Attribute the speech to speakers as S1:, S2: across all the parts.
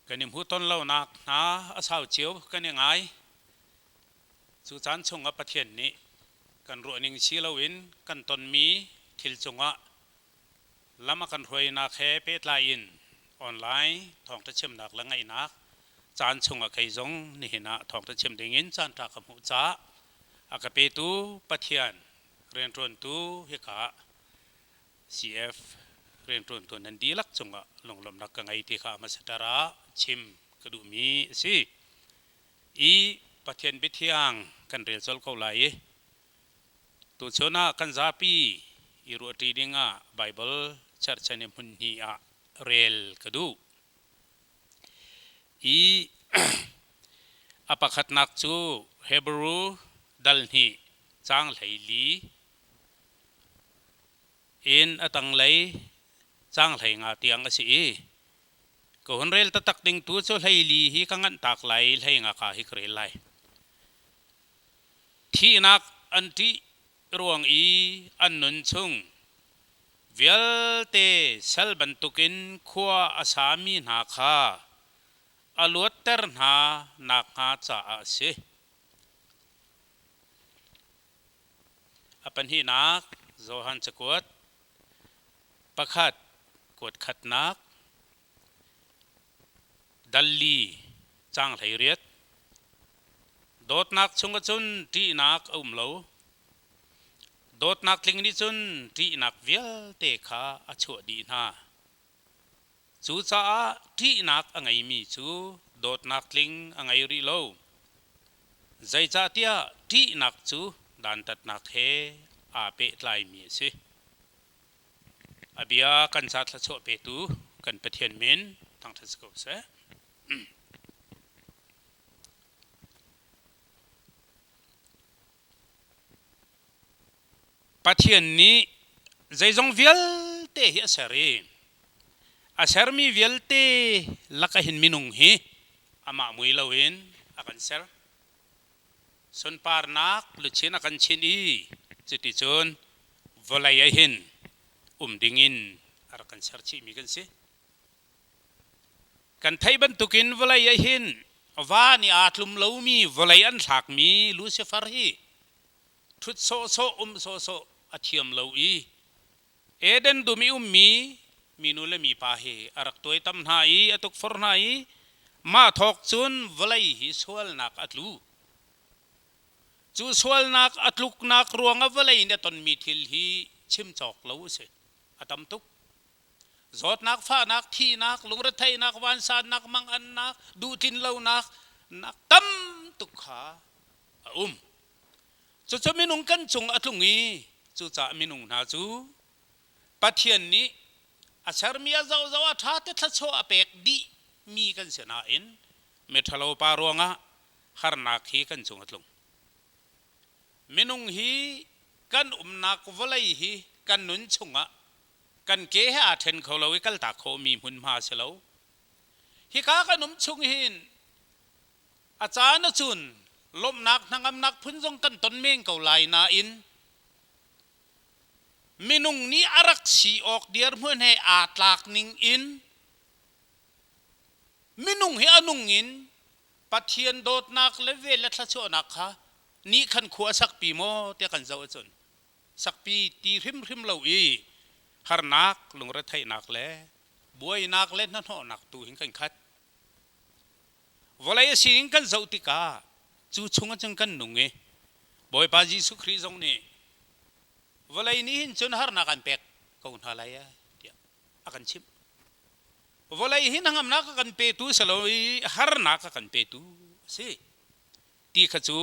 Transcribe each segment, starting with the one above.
S1: Kan i hmuhton lonak hna a sau cio kan i ngai. Cu caan chungah Pathian nih kan ruahning si loin kan tonmi thil cungah lam a kan hruainak he pehtlai in online thawngṭha chimnak le ngaihnak caan chungah kei zong nihin ah thawngṭha chim dingin caanṭha ka hmuh caah a ka petu Pathian rianṭuantu hika CF rianṭuantu nan dihlak cungah lunglawmhnak ka ngei ti kha hmasater ah chim ka duhmi a si. I Pathian biathiang kan rel colh ko lai i tuchun ah kan zapi i ruahṭi dingah Baibal cherhchan i hmun hnih ah rel ka duh. I a pakhatnak cu Hebrew dal hnih caang 14 in a tanglei caang 15 tiang a si i ka hun rel taktak ding tu cu 14 hi ka nganh tak lai 15 ka hi ka rel lai. Thihnak an ṭih ruang i an nun chung vialte sal bantukin khua a sami hna kha a luatter hna nakhnga caah a si. A pahnihnak Johan cakuat pakhat kuat khatnak dal li caang 18 Dawtnak chungah cun ṭihnak a um lo. Dawtnak tling nih cun ṭihnak vialte kha a chuah dih hna. Cucaah ṭihnak a ngeimi cu dawtnak tling a ngei rih lo. Zeicahtiah ṭihnak cu dantatnak he aa pehtlaimi a si. A bia kan ca thluachuah petu kan Pathian min thangṭhat si ko seh. Pathian nih zeizong vialte hi a ser i a sermi vialte lakah hin minung hi amah mui loin a kan ser. Sunparnak luchin a kan chinh i cuticun vawlei ah hin um dingin a rak kan ser chihmi kan si. Kan theih bantukin vawlei ah hin va nih aa tlum lomi vawlei an thlakmi Lucifer hi ṭhut sawhsawh um sawhsawh a thiam lo i Eden dum i ummi minu le mipa hi a rak tuaitam hna i a tukforh hna i mah thawk cun vawlei hi sualnak a tlu. Cu sualnak a tluknak ruangah vawlei nih a tonmi thil hi chim cawk lo a si. A tam tuk. Zawtnak, fahnak, thihnak, lungretheihnak, vansannak, mangannak, duhtlinlonak nak tam tuk kha a um. Cucu minung kan cung a tlung i cucaah minung hna cu Pathian nih a sermi a zohzoh a ṭha te thluachuah a pek dih mi kan si nain miṭhalo pa ruangah harnak hi kan cung a tlung. Minung hi kan umnak vawlei hi kan nun chungah kan ke he aa ṭhen kho lo i kaltak khawhmi hmunhma a si lo. Hika kan um chung hin a caan ahcun lawmhnak hnangamnak phun zong kan ton men ko lai nain minung nih a rak si awk dirhmun he aa tlak ning in minung hi a nung in Pathian dawtnak le vel le thluachuahnak kha nih khan khua a sakpi maw tiah kan zoh ahcun sakpi ti hrimhrim lo i harnak lungretheihnak le buainak le hnahnawhnak tu hin kan khat. Vawlei a sining kan zoh tikah cu chung ahcun kan nung i Bawipa Jesuh Khrih zong nih vawlei nih hin cun harnak an pek ko hna lai tiah a kan chimh. Vawlei hi hnangamnak a kan petu si lo i harnak a kan petu a si. Ti kha cu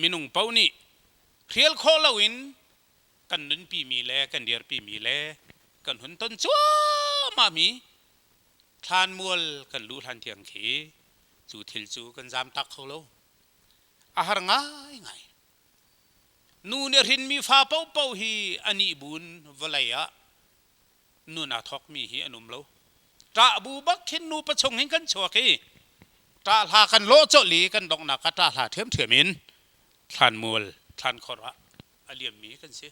S1: minung paoh nih hrial khawh loin kan nunpimi le kan dirpimi le kan hun ton cuahmahmi thlanmual kan luh hlan tiang khi cu thil cu kan zamtak kho lo. A har ngaingai. Nu nih a hrinmi fa paohpaoh hi a nih buin vawlei ah nun aa thawkmi hi an um lo. Ṭah bu bak khin nupa chung hin kan chuak i ṭah hla kan lawh colh i kan donghnak ah ṭah hla ṭhiamṭhiam in thlanmual thlankhor ah a liammi kan si.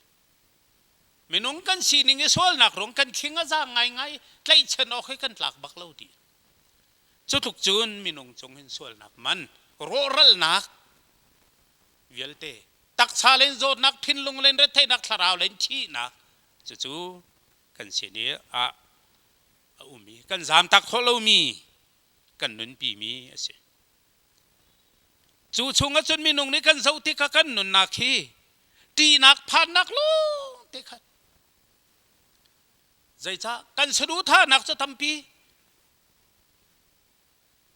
S1: Minung kan sining i sualnak ruang kan khing a zaang ngaingai tlaihchan awk hi kan tlak bak lo ti. Cu tluk cun minung cung hin sualnak man rawhralnak vialte taksa len zawtnak thinlung len retheihnak thlarau len thihnak cucu kan sin i ah a um i kan zamtak khawh lomi kan nunpi mi a si. Cu chung ahcun minung nih kan zoh tikah kan nunnak hi ṭihnak phannak lawng te khat. Zeicah kan saduhthahnak cu tampi.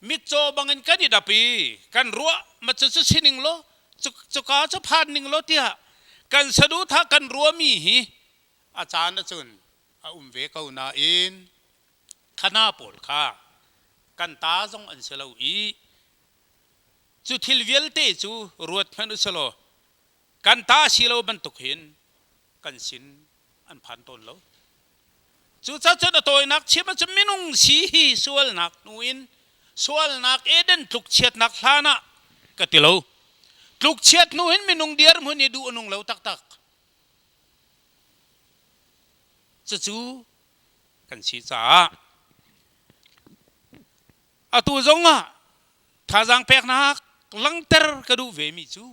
S1: Mitcaw bangin kan i dap i kan ruah ma cu cu sining law cuka cu phan ning law tiah kan saduhthah kan ruahmi hi a caan ahcun a um ve ko nain khana pawl kha kan ta zong an si lo i cu thil vialte cu ruat hmanh usalaw kan ta si lo bantuk hin kan sin an phan tawn lo. Cucaah cun a tawinak chim ahcun minung si hi sualnak hnu in sualnak Eden tlukchiatnak hlan ah ka ti lo. Tlukchiat hnu hin minung dirhmun hi duh a nung lo taktak. Cucu kan si caah atu zong ah thazaang peknak langhter ka duh ve mi cu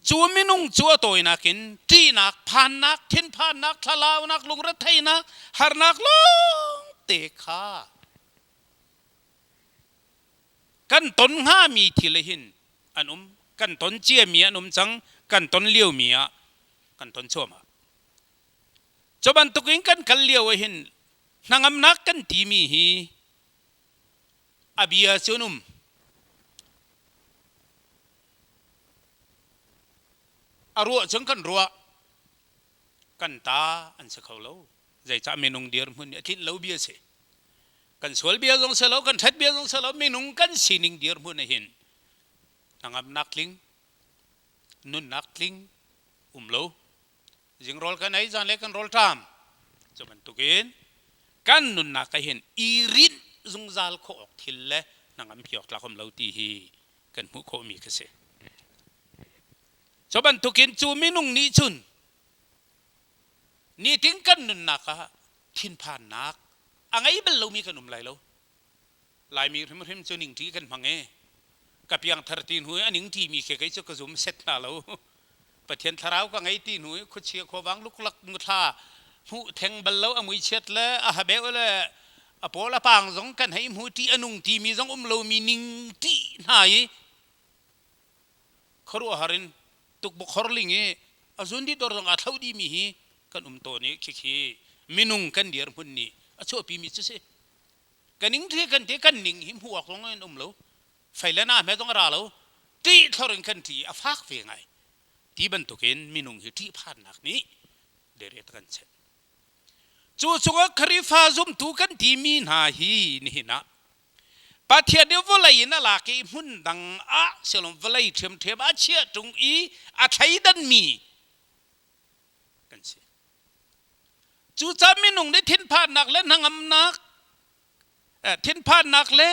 S1: cu minung cu a tawinak in ṭihnak, phannak, thinphannak, thlalaunak, lungretheihnak, harnak lawng te kha kan ton hngami thil hin an um kan ton ciami an um cang kan ton liomi ah kan ton cuahmah cu bantukin kan kal lio ah hin hnangamnak kan timi hi a bia cu an um a ruah cun kan ruah kan ta an si kho lo zeicah minung dirhmun nih a tlinh lo bia si kan sual bia zong si lo kan ṭhat bia zong si lo minung kan sining dirhmun ah hin hnangamnak tling nunnak tling um lo zingrawl kan ei zan le kan rawl ṭam cu bantukin kan nunnak ah hin i rinh zungzal khawh awk thil le hnangam pi awk tlak um lo ti hi kan hmuh khawhmi kha si cu bantukin cu minung nih cun nitin kan nunnak ah thinphannak a ngei bal lomi kan um lai lo Laimi hrimhrim cu ningṭi kan hmang i ka piangthar ti hnu i a ningṭi mi khi kei cu ka zum set hna lo Pathian thlarau ka ngei ti hnu i khuachia khuavang luklak muthla hmuh theng bal lo a muichiat le a habeu le a pawl a paang zong kan hei hmu ṭih a nung timi zong um lomi ning ṭih hna i khuaruahhar in tukbuk horling i a zun dih dor zong aa thlo dihmi hi kan um tawn i khikhi minung kan dirhmun nih a chuahpimi cu si ka ning thi kan ti kan ning hi hmuh awk zong in um lo fei le na hme zong a ra lo ṭih thlor in kan ṭih a fak ve ngai ti bantukin minung hi ṭihphannak nih deret kan chenh cu chungah Khrihfa zumtu kan timi hna hi nihin ah Pathian nih vawlei in a lak i hmun dang ah silom vawlei ṭhiamṭhiam a chiah ṭung i a thleidanmi kan si. Cucaah minung nih thinphannak le hnangamnak thinphannak le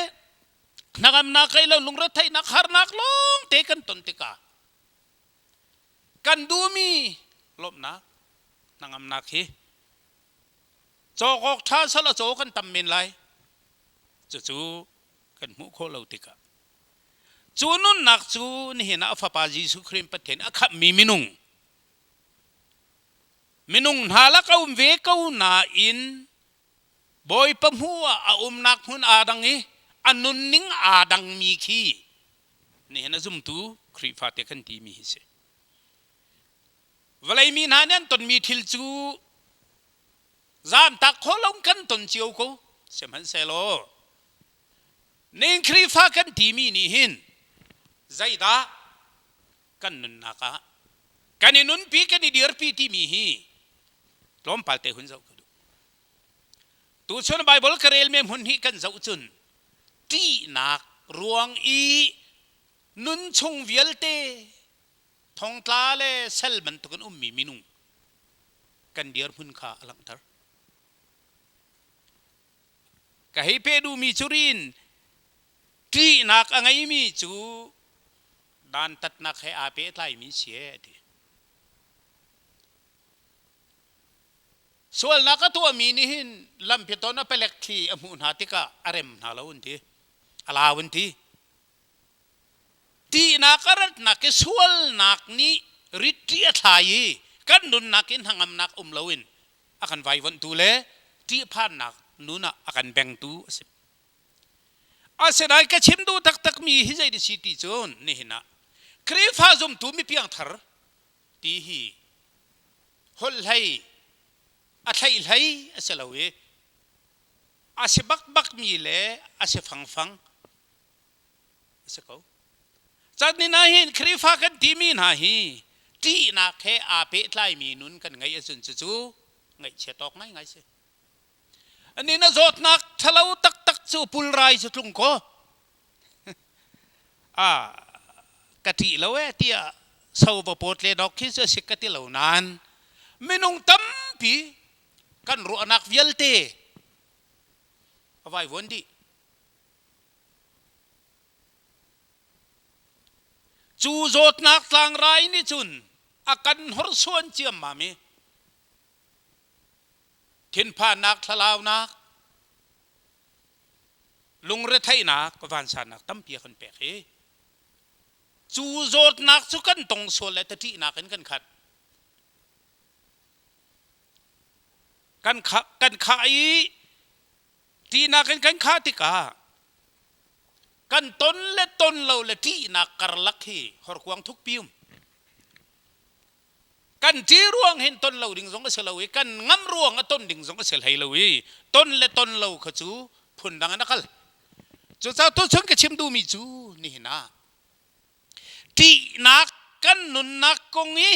S1: hnangamnak ei lo lungretheihnak harnak lawng te kan ton tikah kan duhmi lawmhnak hnangamnak hi Cawk awk ṭha sal a caw kan tam men lai. Cucu kan hmuh khawh lo tikah cu nunnak cu nihin ah a fapa Jesuh Khrih Pathian a khamhmi minung minung hna lak a um ve ko nain Bawipa hmuh ah a umnak hmun aa dang i a nunning aa dangmi khi nihin a zumtu Khrihfa te kan timi hi si. Vawlei mi hna nih an tonmi thil cu zaamtak khawh lo kan ton cio ko. Sihmanhsehlaw ning Khrihfa kan timi nih hin zeidah kan nunnak ah kan i nunpi kan i dirpi timi hi tlawmpal te hun zoh ka duh. Tuchun Bible ka relmi hmun hi kan zoh cun ṭihnak ruang i nun chung vialte thongtla le sal bantukin ummi minung kan dirhmun kha a langhter. Ka hei pe duhmi cu rin ṭihnak a ngeimi cu dantatnak he aa pehtlaimi si e a ti. Sualnak a tuahmi nih hin lampi ton a palek thli a hmuh hna tikah a rem hna lo an ti. A lau an ti. Tihnak a ratnak i sualnak nih ritṭi a thlai i kan nunnak in hnangamnak um loin a kan vaivuanhtu le ṭihphannak nun ah a kan bengtu a si. Asinain ka chim duh taktakmi hi zei si ti cun nihin ah Khrihfa zumtu mi piangthar ti hi holh hlei a thlaih hlei a si lo i a si bakbakmi le a si fangfang a si ko. Chan ni hin Khrihfa kan timi hna hi ṭihnak he aa pehtlaimi nun kan ngeih ahcun cucu ngaihchiat awk ngaingai si. Ani na zawtnak ṭhalo taktak cu pulrai cu tlung kaw a ka ṭih lo ee tiah so va pawt le dok khi cu a si ka ti lo nain minung tampi kan ruahnak vialte a vaivuan dih. Cu zawtnak tlangrai nih cun a kan horsuan ciammam i thinphannak, thlalaunak, lungretheihnak, vansannak tampi a kan pek i cu zawtnak cu kan tong sual le taṭihnak in kan khat. Kan khah, kan khah i ṭihnak in kan khah tikah kan ton le ton lo le ṭihnak karlak hi horkuang thukpi um. Kan ṭi ruang hin ton lo ding zong a si lo i kan ngam ruang a ton ding zong a si hlei lo i ton le ton lo kha cu phundang in a kal. Cucaah tuchun ka chim duhmi cu nihin ah ṭihnak kan nunnak kong i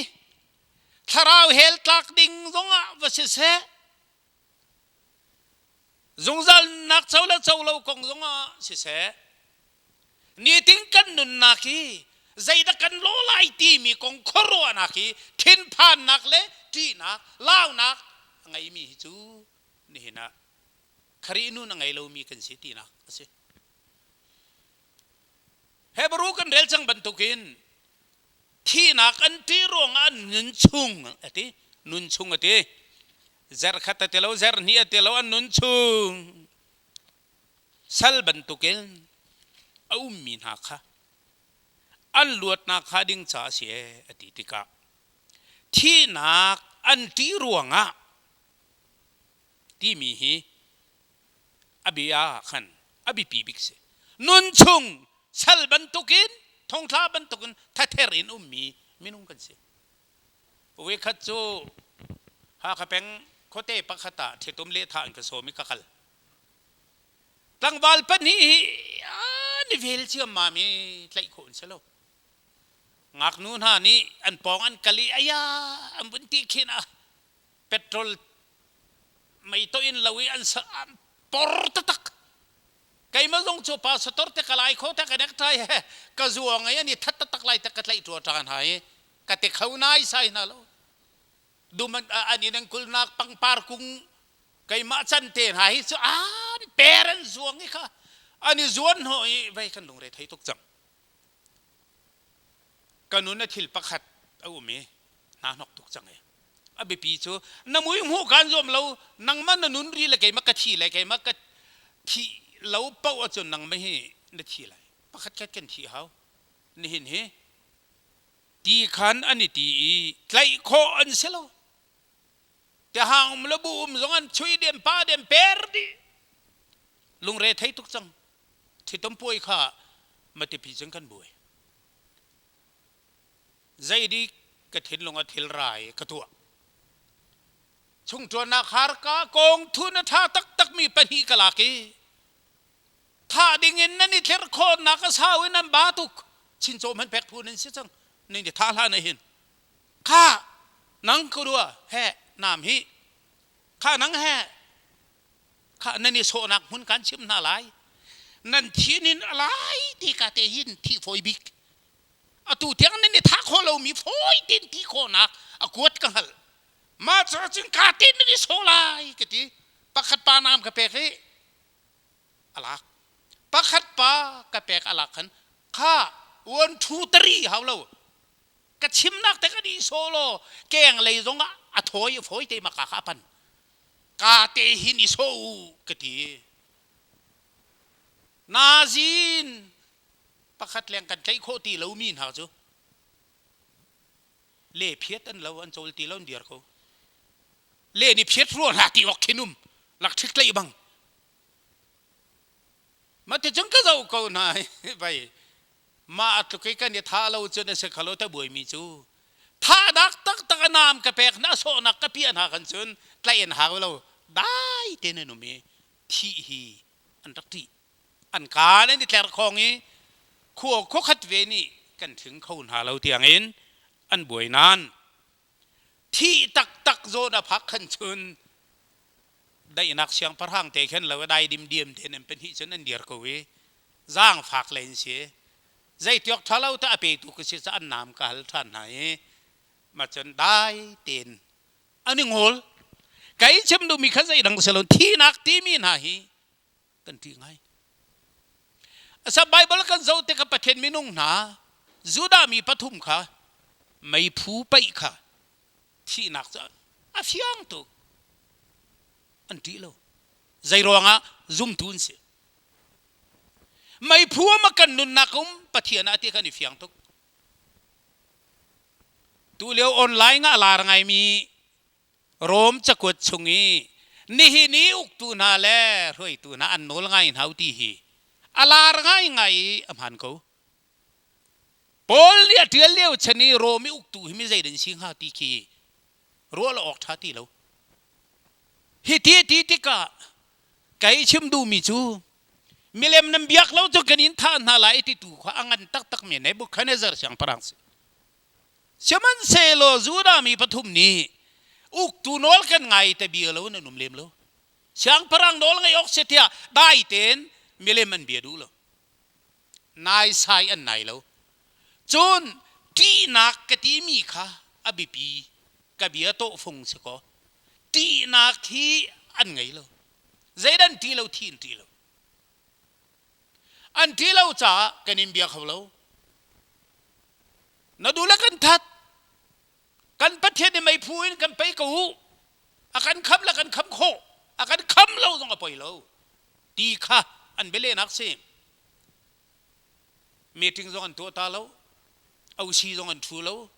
S1: thlarau hell tlak ding zongah va siseh zungzal nak co le co lo kong zongah siseh nitin kan nunnak hi zeidah kan lo lai timi kong khuaruahnak hi thinphannak le ṭihnak launak a ngeimi hi cu nihin ah Khrih nun a ngei lomi kan si tinak a si. Hebrew kan rel cang bantukin thihnak an ṭih ruangah an nun chung a ti nun chung a ti zarkhat a ti lo zarhnih a ti lo an nun chung sal bantukin a ummi hna kha an luatnak hnga ding ca a si ee a ti tikah thihnak an ṭih ruangah timi hi a bia ah khan a biapi bik si. Nun chung sal bantukin thongthla bantukin thather in ummi minung kan si. Voikhat cu Hakha peng khuate pakhat ah ṭhitum lehthah in ka sawm i ka kal. Tlangval pahnih hi an i vel ciammam i tlaih khawh an si lo. Ngaknu hna nih an pawng an kal i aya an vun ti khin ah petrol mei to in lo i an an por taktak. Keimah zong cu pastor te ka lai kho te ka necktie he ka zuang i an i that taktak lai te ka tlaih ṭua ṭa hna i ka te kho nai sai hna lo. Dum an in an kulnak pangpar kung keimah can te hna hi cu an per an zuang i kha an i zuan hnawh i vei kan lungre thei tuk cang. Ka nun a thil pakhat a um i hna hnok tuk cang i a biapi cu na mui hmuh kaan zuam lo nangmah na nun ri le keimah ka thi le keimah ka thi lo paoh ahcun nangmah hi na thi lai pakhat khat kan thi hau nihin hi ti khan an i ti i tlaih khawh an si lo Tiahang um le bu um zong an chui dem pa dem per dih lungre thei tuk cang ṭhitum puai kha matipi cun kan buai zei ka thinlung a thil rai ka tuah chungṭuannak harka kong thun a ṭha taktak mi pahnih ka lak i thah ding in nan i thler khawhnak a sau in an ba tuk chincaw hmanh pek phu nan si cang ning ti thah hlan hin kha nang ko dua he nam hi kha nang he kha nan i sawhnak hmun kan chim hna lai nan thin in a lai ti ka te hin thi fawi bik atu tiang nan i thah khawh lomi fawi tin ti khawhnak a kuat ka hngalh mah cu cun ka tin nan i sawh lai ka ti pakhat pa nam ka pek i a lak pakhat pa ka pek a lak khan kha one two three hau lo ka chimnak te ka di solo keng lei zong ah a thawi a fawi te maka kha a pan. Ka te hin i sawh u ka ti. Nazin pakhat leng kan tlaih khawh ti lomi hna cu le phiat an lo, an cawl ti lo, an dir ko. Le ni phiat rua hna ti awk khin um lak ṭhik tlaih bang. Ma ti cun ka zoh ko hna vai mah tluk i kan i tha lo cun a si khalo ta buaimi cu tha dak taktak a naam ka pek na sawhnak ka piah hna kan cun tlaih an hau lo, dai te nan um i thih hi an rak ṭih, an kaan an i tler khong i khua khuakhat ve nih kan thing kho hna lo tiangin an buai nain thih taktak zawn a phak khan cun daihnak siangpahrang te khan lo dai dimdiam te nan pahnih cun an dir ko i zaangfak le in si. Zeitiok ṭha lo ta a petu ka si ca an naam ka hal ṭhan hna i ma cun dai tein an i ngol. Kai chim duhmi kha zeidang si lo, thihnak timi hna hi kan ṭih ngai. Asa Bible kan zoh tikah Pathian minung hna Judah mi pathum kha meiphu paih kha thihnak cu a fiang tuk, an ṭih lo. Zei ruangah? Zumtu an si. Meiphu ama kan nunnak um Pathian ah ti kan i fiang tuk. Tu lio online ah lar ngaimi Rom cakuat chung i nihin i uktu hna le hruaitu hna an nawl ngai hna ti hi a lar ngaingai i a hmaan ko. Paul nih a ṭial lio chan i Rom i uktu hi mi zeidah an si hnga ti khi ruah lo awk ṭha ti lo. Hi ti a ti tikah kei chim duhmi cu milem nan biak lo cu kan in thah hna lai ti tu kha a ngan taktakmi Nebuchadnezzar siangpahrang si. Sihmanhsehlaw Judah mi pathum nih uktu nawl kan ngai te bia lo nan um lem lo. Siangpahrang nawl ngaih awk si tiah dai tein milem an bia duh lo. Naisai an nai lo. Cun ṭihnak ka timi kha a biapi, ka bia tawhfung si kaw ṭihnak hi an ngei lo. Zeidah an ṭih lo? Thi an ṭih lo. An ṭih lo caah kan in bia kho lo. Na duh le kan that. Kan Pathian nih meiphu in kan pei ko u. A kan kham le kan kham khawh. A kan kham lo zong a poi lo. Ti kha an bialehnak si. Meeting zong an tuah ta lo. OC zong an ṭhu lo.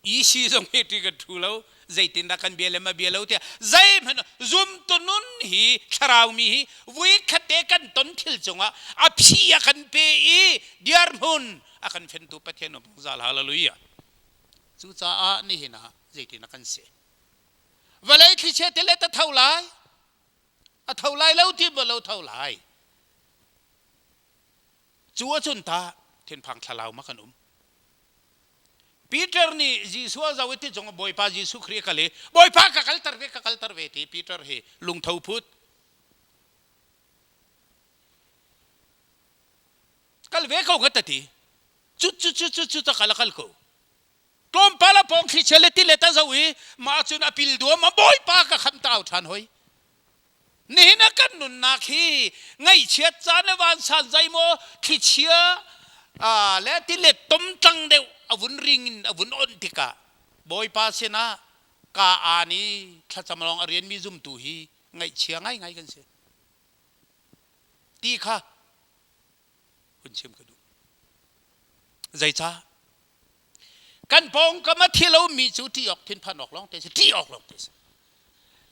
S1: EC zong hi ti kan thu lo. Zeitindah kan bia le ma bia lo tiah zeihmanh zumtu nun hi, thlarau mi hi vui khat te kan ton thil cungah a phi a kan pe i dirhmun a kan fentu Pathian um zungzal. Hallelujah. Cucaah nihin ah zeitin a kan si? Vawlei thlichia te le ta tho lai, a tho lai lo ti lo tho lai. Cu ahcun ta thinphang thlalau ma kan um. Peter nih Jesuh a zoh i ti cung Bawipa Jesuh Khrih a kal i Bawipa ka kalter ve, ka kalter ve ti Peter hi lungtho phut kal ve ko ka ti. Cu cu cu cu cu ta kal a kal ko. Tlawmpal a pawng thlichia le tilet a zoh i mah cun a pil duam a Bawipa ka khamh ta au ṭhan hoi. Nihin ah kan nunnak hi ngaihchiat caan le vansan zeimaw thlichia le tilet tomtlang deuh a vun ring in a vun onh tikah Bawipa sinah ka aan i thlacam lawng a rianmi zumtu hi ngaihchia ngaingai kan si ti kha hun chim ka duh. Zeicah? Kan pawngkam a thi lomi cu ṭih awk thinphan awk lawng te si, ṭih awk lawng te si.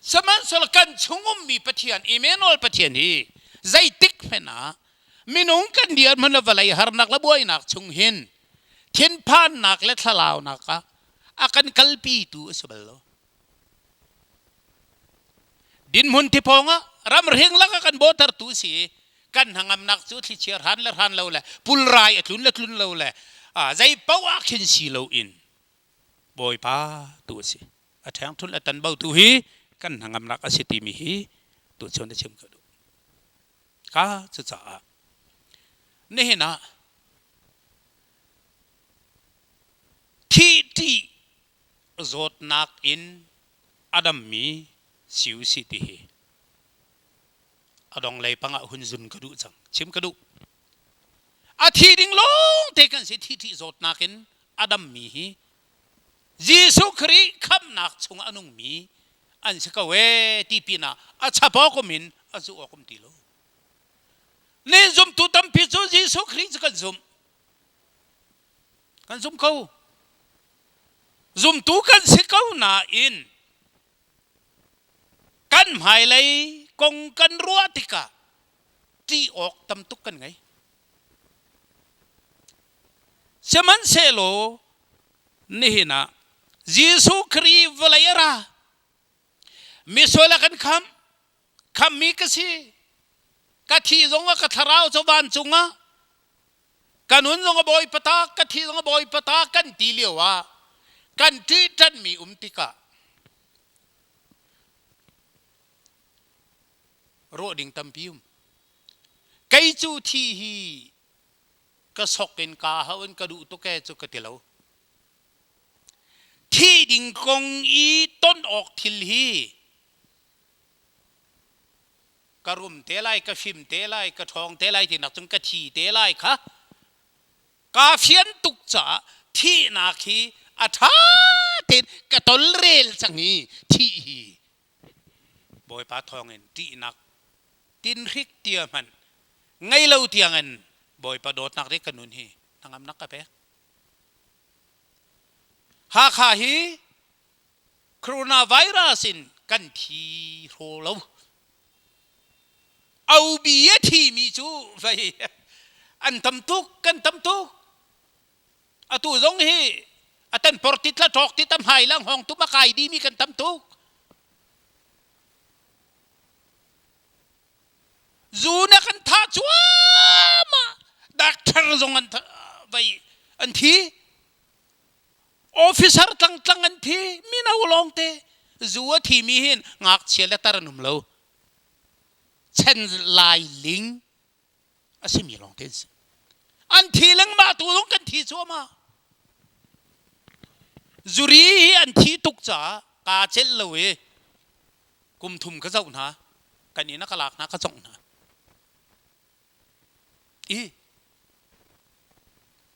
S1: Sihmanhsehlaw kan chung ummi Pathian, Emmanuel Pathian hi zeitik hmanh ah minung kan dirhmun le vawlei harnak le buainak chung hin thinphannak le thlalaunak ah a kan kalpitu a si bal lo. Dinhmun tipawng ah ramhring lak ah kan bawhtertu si i kan hnangamnak cu thlichia hran le hran lo le pulrai a tlun le tlun lo le zei paoh ah khin si loin Bawipa tu a si. A ṭhengṭhulh a tanbo tu hi kan hnangamnak a si timi hi tuchun a chim ka duh. Ka cucaah nihin ah thih ṭih zawtnak in a dammi si u si ti hi a dong lei pang ah hun zun ka duh cang, chim ka duh. A thi ding lawng te kan si. Thi thi zawtnak in a dammi hi Jesuh Khrih khamhnak chung a nungmi. An si ko ee ti pinah a chap awk um in a zuh awk um ti lo. Ni zumtu tampi cu Jesuh Khrih cu kan zumh. Kan zum ko. Zumtu kan si ko nain kan hmailei kong kan ruah tikah ṭih awk tam tuk kan ngei. Sihmanhsehlaw nihin ah Jesuh Khrih vawlei a ra. Misual a kan khamh. Khamhmi ka si. Ka thi zong ah ka thlarau cu vancung ah ka nun zong a bawi patak, ka thi zong a bawi patak kan ti lio ah kan ṭihṭanmi um tikah ruah ding tampi um. Kei cu thi hi ka sok in ka hau in ka duh tuk e cu ka ti lo. Thi ding kong i ton awk thil hi ka rum te lai, ka fim te lai, ka ṭhawng te lai tinak cun ka thi te lai kha kaa fian tuk caah thihnak hi a ṭha tein ka tolrel cang i thih hi Bawipa thawngin ṭihnak tinhrik tia hmanh ngei lo tiangin Bawipa dawtnak nih ka nun hi hnangamnak ka pek. Hakha hi coronavirus in kan thi hraw lo. Obi a thimi cu vei an tam tuk, kan tam tuk. Atu zong hi a tan por tit la ṭawk tit a hmai la hngawng tum a kai dimi kan tam tuk. Zu na kan thah cuahmah. Doctor zong an vai an thi. Officer tlangtlang an thi. Mino lawngte. Zu a thimi hin ngakchia le tar an um lo. Chen lai ling a simi lawng te an si. An thi lengmah tu zong kan thi cuahmah. Zuri hi an thi tuk caah kaa celh lo i kum thum ka zoh hna kan inn a ka lak hna ka congh hna. I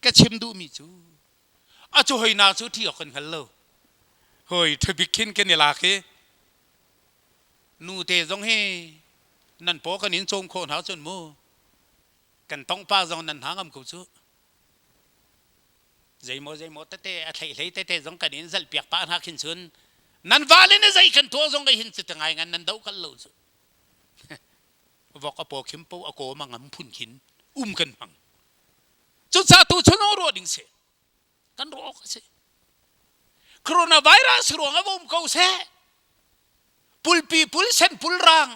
S1: ka chim duhmi cu a cu hoina cu thi awk kan hngal lo. Hoi ṭhabik khin kan i lak i nute zong hi nan paw kan in cawm khawh hna cun mu kan tongpa zong nan hna ngam ko cu zeimaw zeimaw tete a thlei hlei tete zong kan in zalh piak pah hna khin cun nan vale na zei kan tuah zong hin cu ngai ngan nan do kal lo cu vok a paw khim po a kaw ma ngam phun khin um kan hmang cucaah tu chun ruah ding si kan ruah awk a si coronavirus ruang ah um ko seh pulpi pul sen pul rang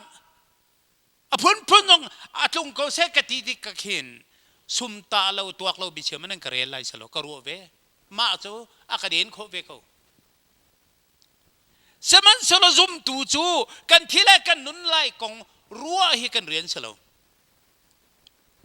S1: a phunphun zong a tlung ko seh ka ti tik ka khin sum ta lo tuak lo biachim an ka rel lai salo ka ruah ve mah cu a ka den khawh ve ko sihmanhsehlaw zumtu cu kan thi le kan nun lai kong ruah hi kan rian si lo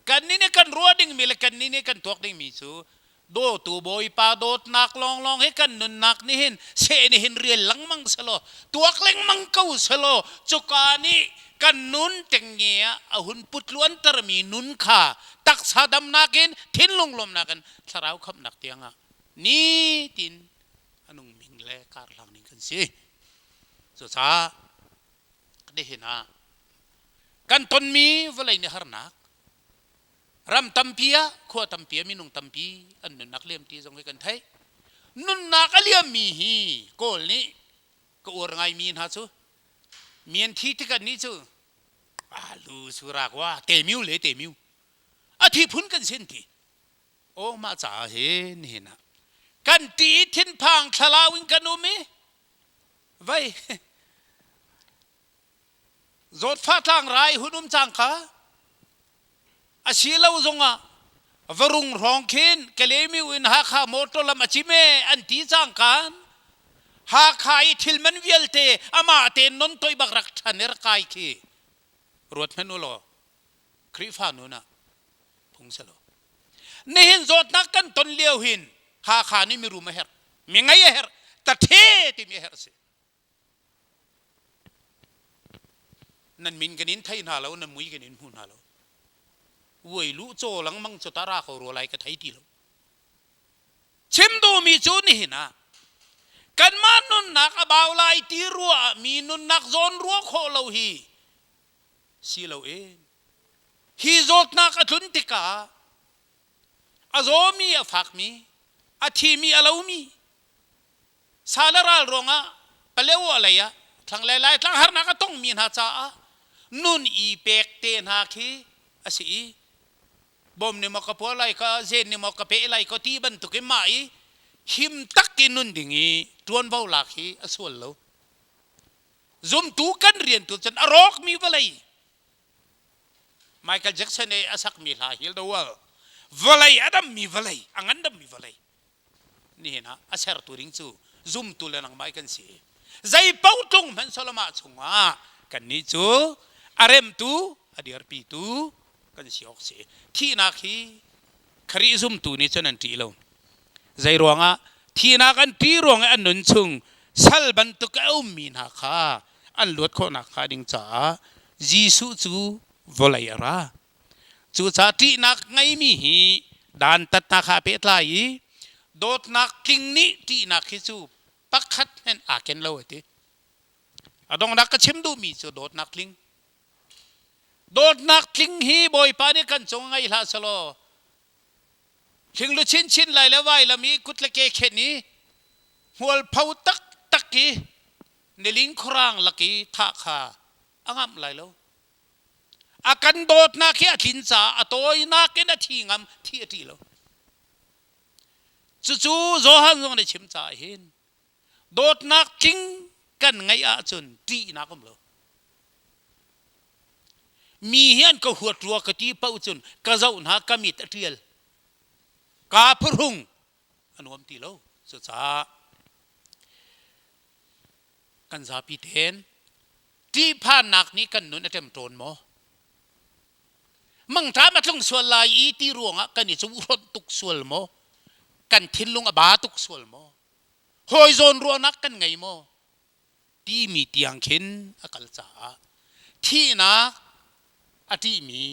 S1: Kannih nih kan ruah dingmi le kannih nih kan tuak dingmi cu dawtu Bawipa dawtnak lawnglawng hi kan nunnak nih hin seh nih hin rial lengmang selaw tuak lengmang ko selaw cuka nih kan nun tengnge ah a hun putluantermi nun kha taksa damnak in thinlung lawmnak in thlarau khamhnak tiangah nitin a nungming le karhlang ning kan si. Cucaah nihin ah kan tonmi vawlei nih harnak ram tampi ah khua tampi ah minung tampi an nunnak liam ti zong hi kan theih. Nunnak a liammi hi Kawl nih ka uar ngaimi hna cu mian thi tik an nih cu alu surak wa temiu le temiu a thi phun kan sin ti aw mah caah hin nihin ah kan ti thinphang thlalau in kan um i Vei zawtfah tlangrai hun um cang kha a si lo zongah varung hrawng khin Kalemiu in Hakha motor lam a cim e an ti cang kan Hakha i thil man vialte amah tein non toi bak rak ṭhan i rak kai khi ruat hmanh u law Khrihfa nun ah phung si lo. Nihin zawtnak kan ton lio hin Hakha nih mirum a herh, mi ngei a herh, tathe timi a herh si. Nan min kan in thei hna lo, nan mui kan in hmu hna lo. Vuai lu caw lengmang cu ta ra ko rua lai ka thei ti lo. Chim duhmi cu nihin ah Kanmah nunnak a bau lai ti ruah ah mi nunnak zawn ruah khawh lo hi si loin hi zawtnak a tlun tikah a zawmi a fakmi, a thimi a lomi, sa le ral ruangah Palewa lei ah thlanglei Laitlang harnak a tongmi hna caah nun i pek te hna khi a si i bom nih maw ka puah lai ka zen nih maw ka peh lai ka ti bantuk in mah i him tak in nun ding i ṭuanvo lak hi a sual lo. Zumtu kan rian tu cun a rawkmi vawlei Michael Jackson i a sakmi hla Heal the World vawlei a dammi vawlei a ngandammi vawlei nihin ah a sertu ding cu zumtu le nangmah kan si. Zei paoh tlung hmanh Solomah chungah kannih cu a remtu a dirpitu kan si awk si. Thihnak hi Khrih zumtu nih cun an ṭih lo. Zei ruangah thihnak an ṭih ruang i an nun chung sal bantuk a ummi hna kha an luat khawhnak hnga ding caah Jesuh cu vawlei a ra. Cucaah ṭihnak ngeimi hi dantatnak ha pehtlai i dawtnak tling nih ṭihnak hi cu pakhat hmenh aa ken lo a ti. A donghnak ka chim duhmi cu dawtnak tling. Dawtnak tling hi Bawipa nih kan cung ngei hlah selaw hling lu chinchin lai le vailam i kut le ke khen i hmualpho taktak i niling khuarang lak i thah kha a ngamh lai lo. A kan dawtnak hi a tlin caah a tawinak in a thi ngam, thi a ṭih lo. Cucu Johan zong nih chim caah hin dawtnak tling kan ngeih ahcun ṭihnak um lo. Mi hi an ka huat rua ka ti paoh cun ka zoh hna ka mit a ṭial. Kaa phuhrung a nuam ti lo. Cucaah kan zapi tein ṭihphannak nih kan nun a ṭemṭawn maw? Mangṭam a tlung sual lai i ti ruangah kan i cuhronh tuk sual maw? Kan thinlung a ba tuk sual maw? Hawi zawn ruahnak kan ngei maw? Timi tiang khin a kal caah thihnak a ṭihmi,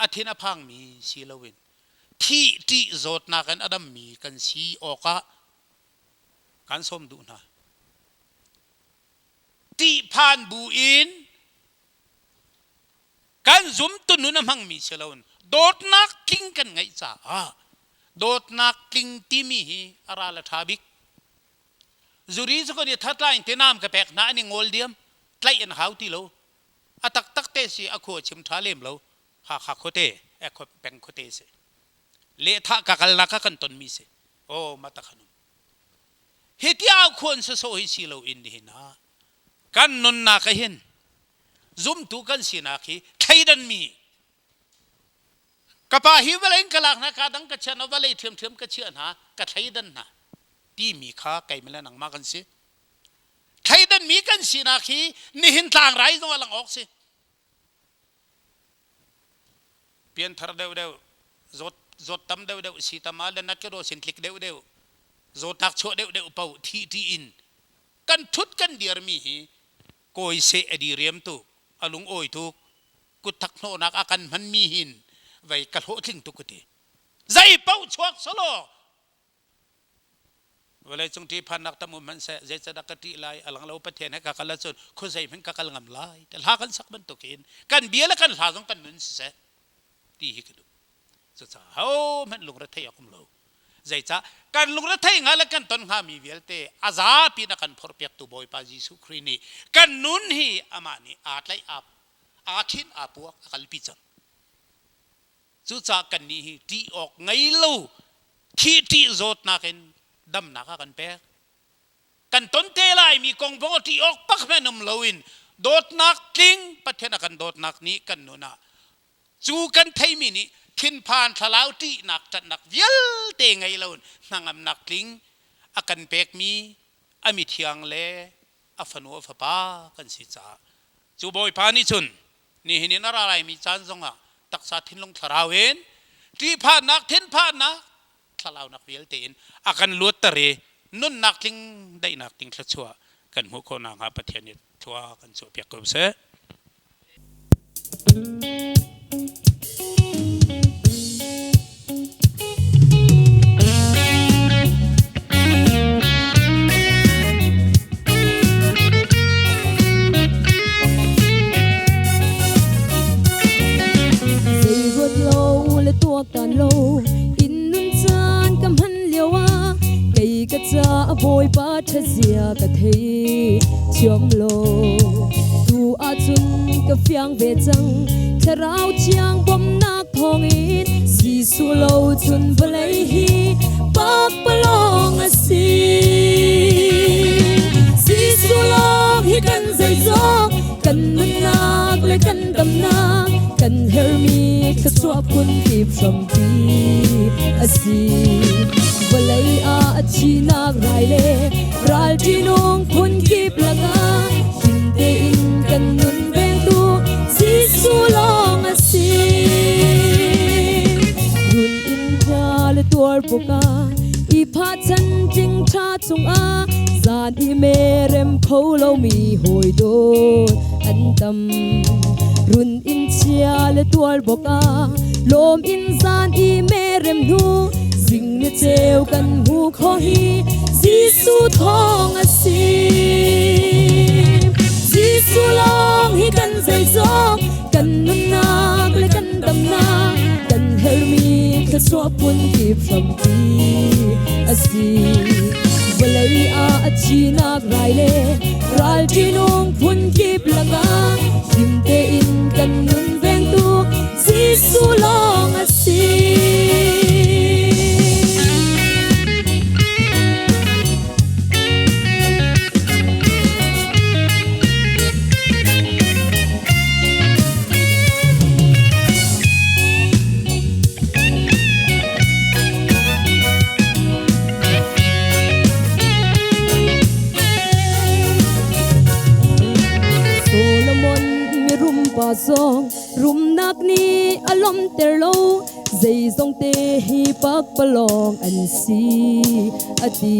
S1: a thin a phangmi si loin thih ṭih zawtnak in a dammi kan si awkah kan sawm duh hna. Ṭihphan bu in kan zumtu nun a hmangmi si loin dawtnak tling kan ngeih caah dawtnak tling timi hi a ral a ṭha bik. Zuri cu kan i thatlain te nam ka pek hna an i ngol diam tlaih an hau ti lo. A taktak te si a khua chim ṭha lem lo. Hakha khuate, peng khuate si. Lehthah ka kalnak ah kan tonmi si. Oh matakhanum. Hi ti au khuan sawsawh hi si loin nihin ah kan nunnak ah hin zumtu kan sinak hi thleidanmi ka pa hi vawlei in ka lak hna ka dang ka chia hna vawlei ṭhiamṭhiam ka chiah hna ka thleidan hna timi kha keimah le nangmah kan si thleidanmi kan sinak hi nihin tlangrai zong ah lang awk si Pianthar deuhdeuh, zawt, zawt tam deuhdeuh, si tam ah le nat ka daw sin tlik deuhdeuh, zawtnak chuah deuhdeuh paoh thih ṭih in kan ṭhut kan dirmi hi kawi seh a diriam tuk, a lungawi tuk, kutthak hnawhnak a kan hmanmi hin vei ka hlawhtling tuk ka ti. Zei paoh chuak selaw Vawleicung ṭihphannak tam um hmanhseh zeicadah ka ṭih lai a lang lo Pathian he ka kal ahcun khuazei hmanh ka kal ngam lai ti hla kan sak bantukin kan bia le kan hla zong kan nun siseh ti hi ka duh. Cucaah hohmanh lungrethei awk um lo. Zeicah kan lungrethei hnga le kan ton hngami vialte a zapi in a kan phorhpiaktu Bawipa Jesuh Khrih nih kan nun hi amah nih aa tlaih aa aa khin aa puak a kalpi cang. Cucaah kannih hi ṭih awk ngei lo thih ṭih zawtnak in damnak a kan pek. Kan ton te laimi kong bong ṭih awk pak hmanh um loin dawtnak tling Pathian a kan dawtnak nih kan nun ah cu kan theimi nih thinphan thlalau ṭihnak ṭanhnak vialte ngei loin hnangamnak tling a kan pekmi a mithiang le a fanu a fapa kan si caah cu Bawipa nih cun Nihin in a ra laimi caan zongah taksa thinlung thlarau in ṭihphannak thinphannak thlalaunak vialte in a kan luatter i nunnak tling daihnak ding thluachuah kan hmuh khawh nakhnga Pathian nih thlua kan chuahpiak ko seh.
S2: Bawipa ṭhatzia ka thei thiam lo. Tu ahcun ka fiang ve cang, Thlarau Thiang bawmhnak thawngin Jesuh lo cun vawlei hi pakpalawng a si. Jesuh lawng hi kan zeizong, kan nunnak le kan damnak, kan herhmi thluachuah phunkip hrampi a si. Vawlei ah a thihnak rai le ral ṭihnung phunkip lakah him tein kan nun vengtu Jesuh lawng a si. Run in hna le tuar pukah i phah chan tling ṭha cungah zan i merem kho lomi hawi dawt an tam. Run in chia le tuar bawkah lawm in zan i merem hnu zing ni ceu kan hmu kho hi Jesuh thawng a si. Jesuh lawng hi kan zeizong, kan nunnak le kan damnak, kan herhmi thluachuah phunkip hrampi a si. Vawlei ah a thihnak rai le ral ṭihnung phunkip lakah him tein kan nun vengtu Jesuh lawng a si. Solomon mirum pa zong rumnak nih a lawmhter lo, zeizong te hi pakpalawng an si a ti.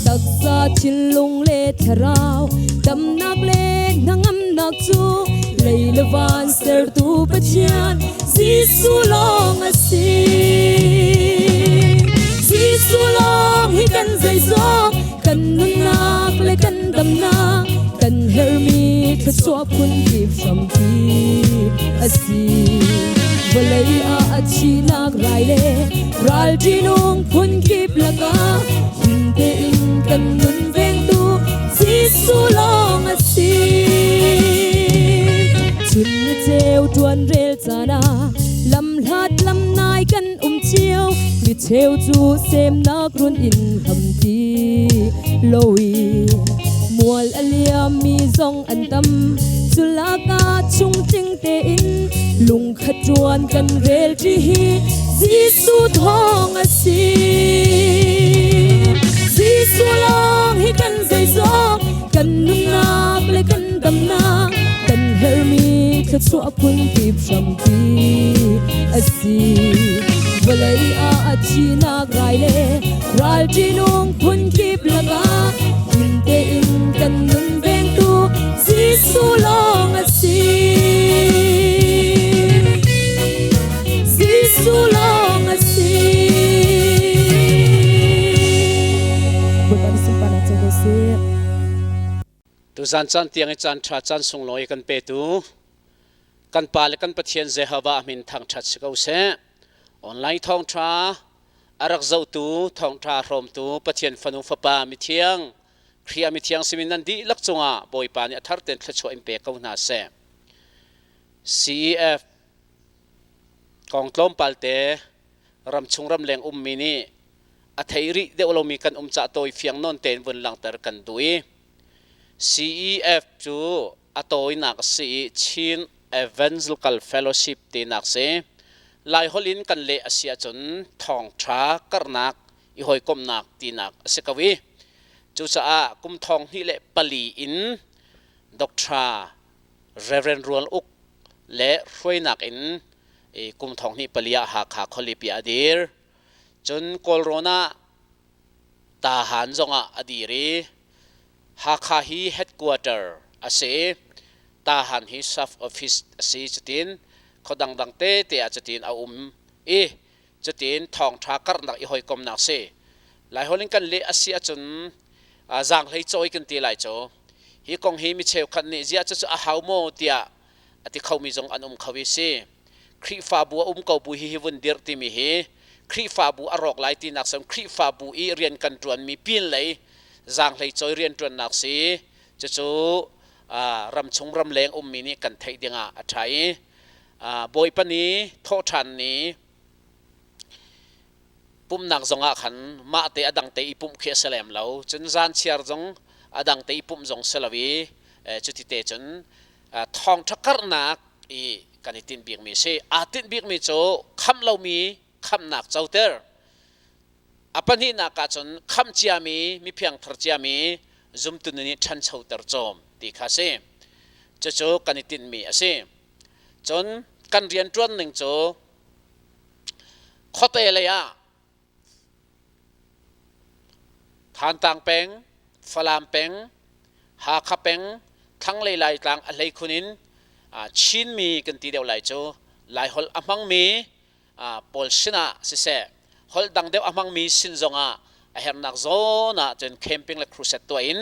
S2: Taksa thinlung le thlarau damnak le hnangamnak cu lei le van sertu Pathian Jesuh lawng a si. Jesuh lawng hi kan zeizong, kan nunnak le kan damnak, kan herhmi thluachuah phunkip hrampi a si. Vawlei ah a thihnak rai le ral ṭihnung phunkip lakah him tein kan nun vengtu Jesuh lawng a si. Chun ni ceu ṭuan rel caan ah lamhlat lamnai kan um cio, mi cheu cu semnak run in ham ti lowi mual a liammi zong an tam. Culak ah chungtling tein lungkhat ṭuan kan rel ṭi hi Jesuh thawng a si. Jesuh lawng hi kan zeizong, kan nunnak le kan damnak, kan herhmi thluachuah phunkip hrampi a si. Vawlei ah a thihnak rai le ral ṭihnung phunkip lakah him tein kan nun vengtu Jesuh lawng a si. Jesuh lawng a si. Bawipa nih sunparnak co ko seh.
S3: Tuzan caan tiang i caan ṭha caan sunglawi kan petu kan Pa le kan Pathian Jehovah min thangṭhat si ko seh. Online thawngṭha a rak zohtu, thawngṭha hrawmtu Pathian fanu fapa mithiang, Khrih ah mithiang simi nan dihlak cungah Bawipa nih a thar tein thluachuah in pe ko hna seh. CEF kong tlawmpal te ramchung ramleng ummi nih a thei rih deuh lomi kan um cah tawi fiang nawn tein vun langhter kan duh i CEF cu a tawinak a si i Chin Evangelical Fellowship tinak si. Laiholh in kan leh a si ahcun thawngṭha karhnak i hawikomhnak tinak a si ko i cucaah kum thong hnih le pali in Dr. Reverend Rual Uk le hruainak in kum thong hnih pali ah Hakha khualipi ah a dir. Cun Kawlrawn ah Tahan zongah a dir i Hakha hi headquarter a si i Tahan hi sub office a si. Cutin khua dangdang tete ah cutin a um i cutin thawngṭha karhnak i hawikomnak si. Laiholh in kan leh a si ahcun zaanghlei cawi kan ti lai cu. Hi kong hi mi cheukhat nih ziah cucu a hau maw tiah a ti khomi zong an um kho i si. Khrihfabu a um ko bu hi hi vun dirh timi hi Khrihfabu a rawk lai tinak sem Khrihfabu i rian kan ṭuanmi pinlei zaanghlei cawi rianṭuannak si. Cucu ramchung ramleng ummi nih kan theih dingah a ṭha i Bawipa ni thawhṭhan ni pumhnak zongah khan mah te a dang te i pumh khi a si lem lo. Cun zan chiar zong a dang te i pumh zong si lo i cuti te cun thawngṭha karhnak i kan i tinh bikmi a si. Aa tinh bikmi cu khamh lomi khamhnak coter. A pahnihnak ah cun khamh ciami miphiangthar ciami zumtu nih ṭhanchoter cawm ti kha a si. Cucu kan i tinhmi a si. Cun kan rianṭuan ning cu khuate lei ah Thantlang peng, Falam peng, Hakha peng, thlanglei Laitlang a hleikhun in Chinmi kan ti deuh lai cu Laiholh a hmangmi pawl sinah siseh holh dang deuh a hmangmi sin zongah a herhnak zawn ah cun camping le crusade tuah in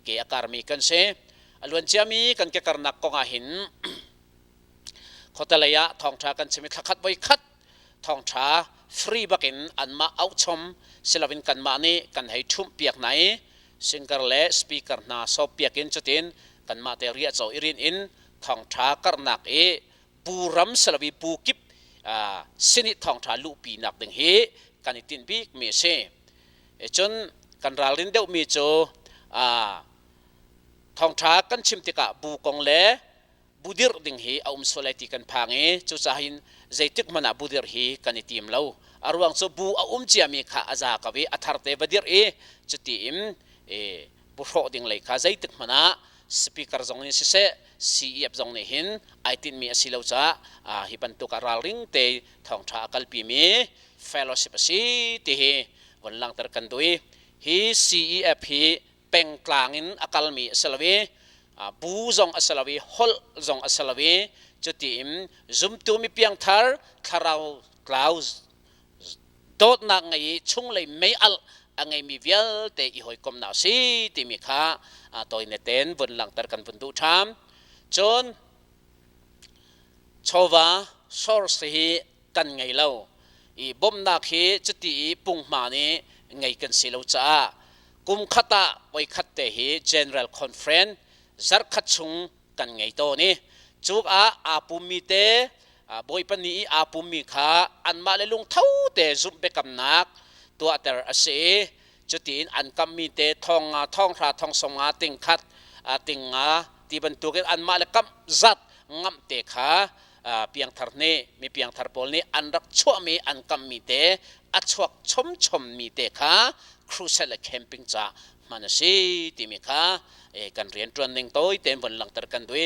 S3: ke a karmi kan si. A luan ciami kan kekarnak kong ah hin khuatelei ah thawngṭha kan chim i thlakhat voi khat thawngṭha free bakin anmah auhchom siloin kanmah nih kan hei ṭhumh piak hna i singer le speaker hna sawp piak in cutin kanmah te riahcaw i rin in thawngṭha karhnak i bu ram siloin bu kip sin i thawngṭha luhpi nak ding hi kan i tinh bikmi a si. Cun kan ralrin deuhmi cu thawngṭha kan chim tikah bu kong le bu dirh ding hi a um sual lai ti kan phang i cucaah hin zeitik hmanh ah bu dirh hi kan i tim lo. A ruang cu bu a um ciami kha a za ko i a thar te va dirh i cuti in bu hrawh ding lei kha zeitik hmanh ah speaker zong in siseh CEF zong nih hin ai tinhmi a si lo caah hi bantuk ah ralring te thawngṭha a kalpimi fellowship a si ti hi von langhter kan duh i hi CEF hi pengtlang in a kalmi a si lo i bu zong a si lo i holh zong a si lo i cuti in zumtu mi piangthar thlarau tlau dawtnak ngei i chunglei mei-alh a ngeimi vialte i hawikomhnak a si timi kha tawine ten vun langhter kan vun duh ṭham. Cun chawva source hi kan ngei lo i bawmhnak hi cuti i punghma nih ngei kan si lo caah kum khat ah voikhat te hi General Conference zarhkhat chung kan ngei tawn i cuk ah aa pummi te Bawipa ni i aa pummi kha anmah le lungtho te zumh biakamnak tuahter a si i cutiin an kammi te thong nga thong hra thong sawm nga ting khat ting nga ti bantukin anmah le kamh zat ngamh te kha piangthar nih mi piangthar pawl nih an rak chuahmi an kammi te a chuak chomchommi te kha crusade le camping ca hman a si timi kha kan rianṭuan ning tawi tein von langhter kan duh i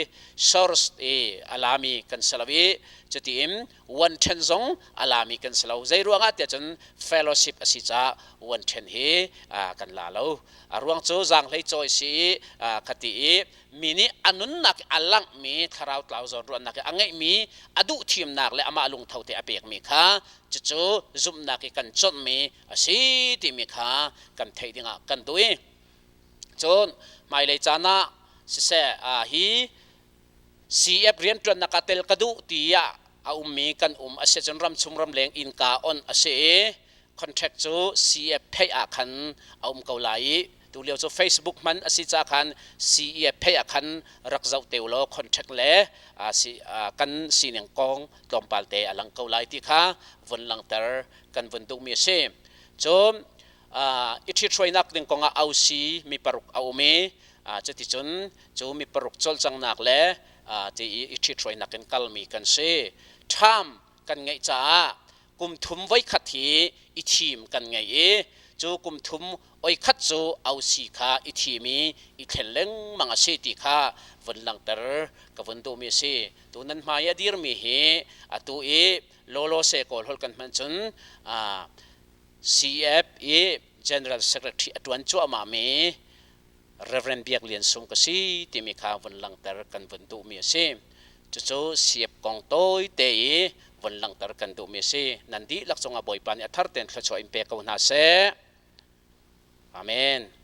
S3: source i a lami kan si lo i cutiin one ṭhen zong a lami kan si lo. Zei ruangah tiah cun fellowship a si caah one ṭhen hi kan la lo. A ruang cu zaanghlei cawi si i khati i mi nih a nunnak a langhmi thlarau tlau zawnruahnak i a ngeihmi a duh thimnak le amah lungtho te a pekmi kha cucu zumhnak i kan cawnhmi a si timi kha kan theih dingah kan duh i cun hmailei caan ah siseh hi CF rianṭuannak ah tel ka duh tiah a ummi kan um a si cun ramchung ramleng innka on a si i contract cu CF pheih ah khan a um ko lai i tulio cu Facebook hman a si ca khan CEF pheih ah khan rak zoh te ulaw contract le kan sining kong tlawmpal te a lang ko lai ti kha vun langhter kan vun duhmi a si. Cun i ṭhithruainak ding kongah ausi mi paruk a um i cuticun cu mi paruk cawlcanghnak le ti i i ṭhithruainak in kalmi kan si. Ṭham kan ngeih caah kum thum voikhat hi i thim kan ngei i cu kum thum oikhat cu ausi kha i thim i i thlen lengmang a si ti kha vun langhter ka vun duhmi a si. Tu nan hmai a dirmi hi atu i lawlaw se kawl holh kan hman cun CF i General Secretary a ṭuan cuahmah mi Reverend Biak Lian Sung ka si timi kha vun langhter kan vun duhmi a si. Cucu CF kong tawite i vun langhter kan duhmi a si. Nan dihlak cungah Bawipa nih a thar tein thluachuah in pe ko hna seh. Amen.